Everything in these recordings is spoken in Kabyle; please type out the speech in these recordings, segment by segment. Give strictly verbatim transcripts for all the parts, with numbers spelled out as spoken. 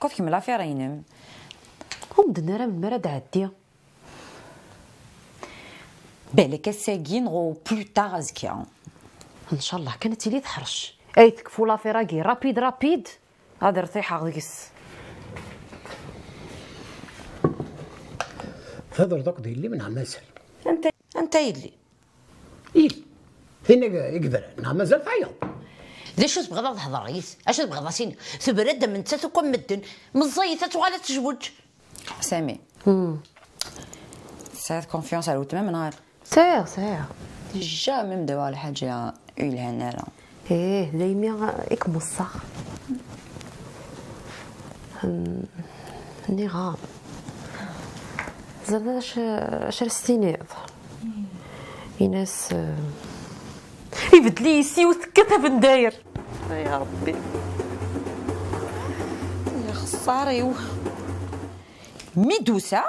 Tkemmel affaire-inem. Ur m-d-nni ara melmi ara d-ɛeddi. Balak ass-agi neɣ au plus tard azekka. Ncallah kan ad tili teḥrec. Ay tekfu l'affaire-agi rapide rapide, ad rtiḥeɣ deg-s. Thedreḍ akked yelli-m neɣ mazal? Anta, anta yelli? Ih, tin i yebran, neɣ mazal tayeḍ? D acu tebɣiḍ ad hedreɣ yid-s? Acu tebɣiḍ ad s-iniɣ? Tebra-d am nettat akk am medden. Meẓẓiyet, ad tuɣal ad tezweǧ. Sami. Hmm. Tesɛiḍ confiance ar weltma-m neɣ ala? Sɛiɣ, sɛiɣ. Jamais m-d-awiɣ lḥaǧa ur yelhan ara. Ih, daymi i kem-weṣṣaɣ. Hmm, nniɣ-am. Ẓriḍ acu, acu ara s-tiniḍ? Ini-as, eh, ibeddel-iyi s yiwet tekkat abendayer. Ay Ṛebbi. Ya xeṣṣar-iw. Mi d-tusa,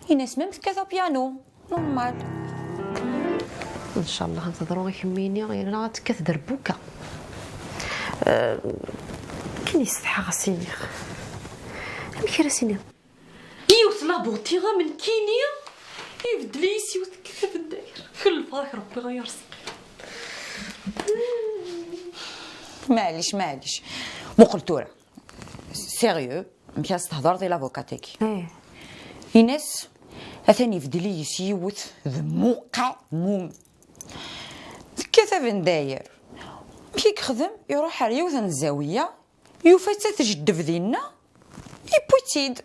ini-as même tekkat apyanu. Normal. Ncallah ad teḍru i kemmini, yerna ad tekkat derbuka. Eh, kan yessetḥa ɣas iniɣ. Amek ara s-iniɣ? Yiwet la beauté am nekkini, ibeddel-iyi s yiwet n tekkat abendayer. Kellfeɣ-ak Rebbi ɣer Ṛezqi. Maɛlic, maɛlic. Muqel tura. Sérieux, amek ara s-thedreḍ i l'avocat-agi? Eh. Ini-as, atan ibeddel-iyi s yiwet d muqamum. Tekkat abendayer. Amek i yexdem? Iruḥ ar yiwet n zzawiya, yufa-tt ad tjeddeb dinna, yewwi-tt-id.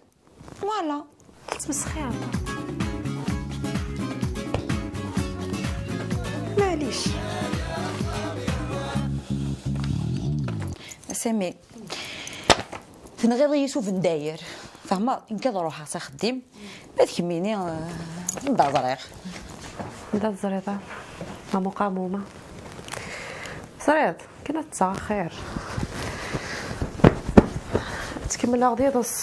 Voilà. Tettmesxiṛ. Maɛlic. A Sami, tenɣiḍ-iyi s ubendayer. Fehmeḍ? Nekk ad ruḥeɣ s axeddim, ma d kemmini, eh, anda ẓriɣ. Anda teẓriḍ a, a Muqamuma? Ẓriḍ? Kan ad ṭṭseɣ axir. Ttkemmleɣ d iḍes.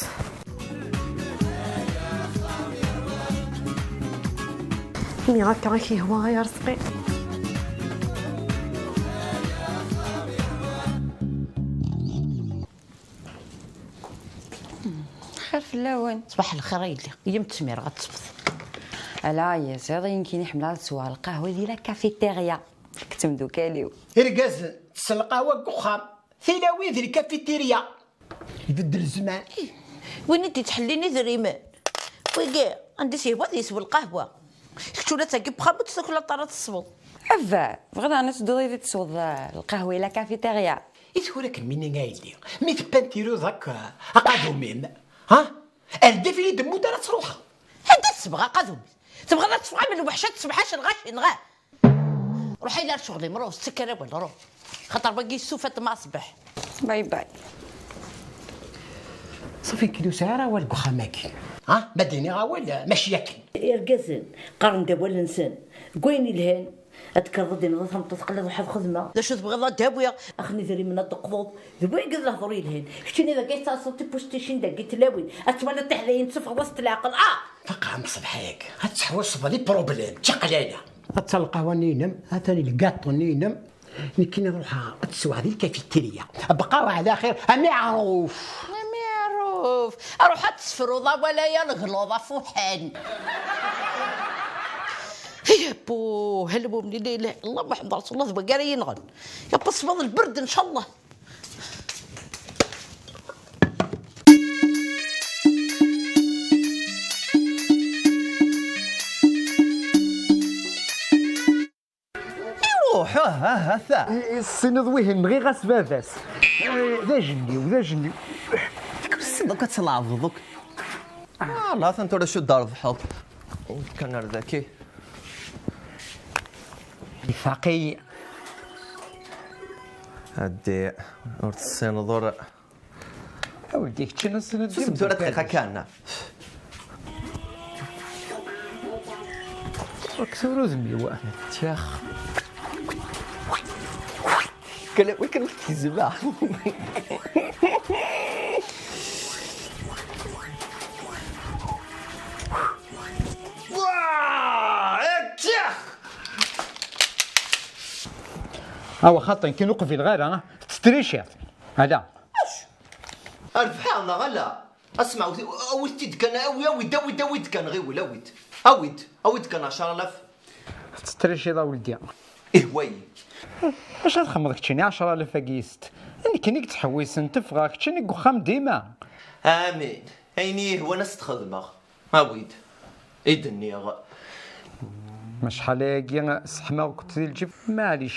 Mi akka i k-yehwa ay Arezqi. Xir fell-awen. Ṣbaḥ lxir a yelli. Iyya-m ttmireɣ ad tesweḍ. Ala, ya ziḍ, i nekkini ḥemmleɣ ad sweɣ lqahwa di la cafeteria. Nekk d temdukal-iw. Irgazen, tessen lqahwa deg uxxam. Tilawin di lkafitirya. Ibeddel zzman. Win i d-ittḥellin idrimen. Wigi, anda i s-yehwa ad yeswa lqahwa. Kečč ula d tagi n uxxam ur tt-tuklaleḍ ara tesweḍ. Aba, tebɣiḍ daɣen ad tedduḍ yid-i ad tesweḍ, eh, lqahwa i la cafeteria? I tura akken mini a yelli, mi teppantiruḍ akk, eh, aqadum-im, ha? Ar deffir i d-temmut ara truḥeḍ. Anda tesbeɣ aqadum-is? Tebɣiḍ ad tesweḍ am lweḥc, ad tesbeḥ acelɣac-nneɣ? Ruḥ ay la ar ccɣel-im, ruḥ, ttakker awal, ruḥ. Xaṭer wagi yessufat ma ṣbeḥ. Bye bye. Ṣafi, nekk ur sɛiɣ ara awal deg uxxam-agi. Ha? Ma d-iniɣ awal, mačči akken. Irgazen, qqaren-d awal-nsen. Deg wayen yelhan, ad tekkreḍ ad d-tiniḍ a tameṭṭut, aql-i ad ruḥeɣ ad xedmeɣ. D acu tebɣiḍ ad d-awiɣ? Axen idrimen ad d-teqḍuḍ. D wayagi d lehdur yelhan. Keččini dagi tettaṣṣeḍ tipusticcin dagi tlawin. Ad twaliḍ tiḥdayin tessufɣeḍ-asent leɛqel. Ah! Faqeɛ am ṣṣbeḥ-agi, ad tḥewṣeḍ les problèmes, d taqlala. Atan lqahwa-nni-inem, atan lgaṭu-nni-inem. Nekkini ad ruḥeɣ ad sweɣ di lkafitirya. Bqaw ɛla xir, a Miɛruf. A Miɛruf, ruḥ ad tesfruḍ awal-aya legluḍ afuḥan. Yabbu, hal mumnin, la ilaha illallah, Muḥemmed Rasulullah, d wagi ara yi-nɣen. Yabbu, tesbeḍ lberd, ncallah. Iruḥ, ah, ah, ata. I, i tessineḍ wihin, nɣiɣ-as baba-s. Eh, d ajenniw, d ajenniw. Wissen akk ad tleɛbeḍ akk. Ah, la, atan tura acu d-trebḥeḍ. Kan ar daki. Ifaq-iyi. Addi, ur tessineḍ ur. A weldi, kečč n-, s-, susem tura dqiqa kan. Aksur udem-iw. Tyax. Kala, wi kan tgezba. Wah! Tyax! Awa xaṭi, nekkini ur qbileɣ ara, tetttrichiḍ. Ala. Rebḥeɣ neɣ ala? Asma, awit-t-id kan, awi, awi-d, awi-d, awi-d kan, ɣiwel, awi-d. Awi-d, awi-d kan ɛecra alaf. Tettriciḍ a weldi. Ihwa-yi. Acu ad txedmeḍ keččini ɛecra alaf-agi yis-t? Nekkini i yettḥewwisen, teffɣeɣ, keččini deg uxxam dima. Amin. Ayen i yi-ihwan ad s-t-xedmeɣ. Awi-d. I d-nniɣ. Acḥal ayagi sseḥmaɣ-kent di lǧib, maɛlic.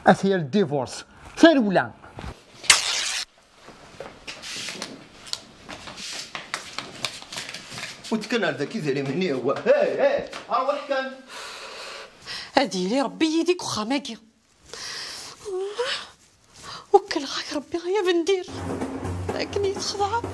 Ati-ya le divorce. Tarewla. Ur d-kan ar daki idrimen-iw. Hey, hey, arwaḥ kan. Ad yili Rebbi yid-i deg uxxam-agi. Wekleɣ-ak Rebbi ay abendir. Akken i yi-txedɛeḍ.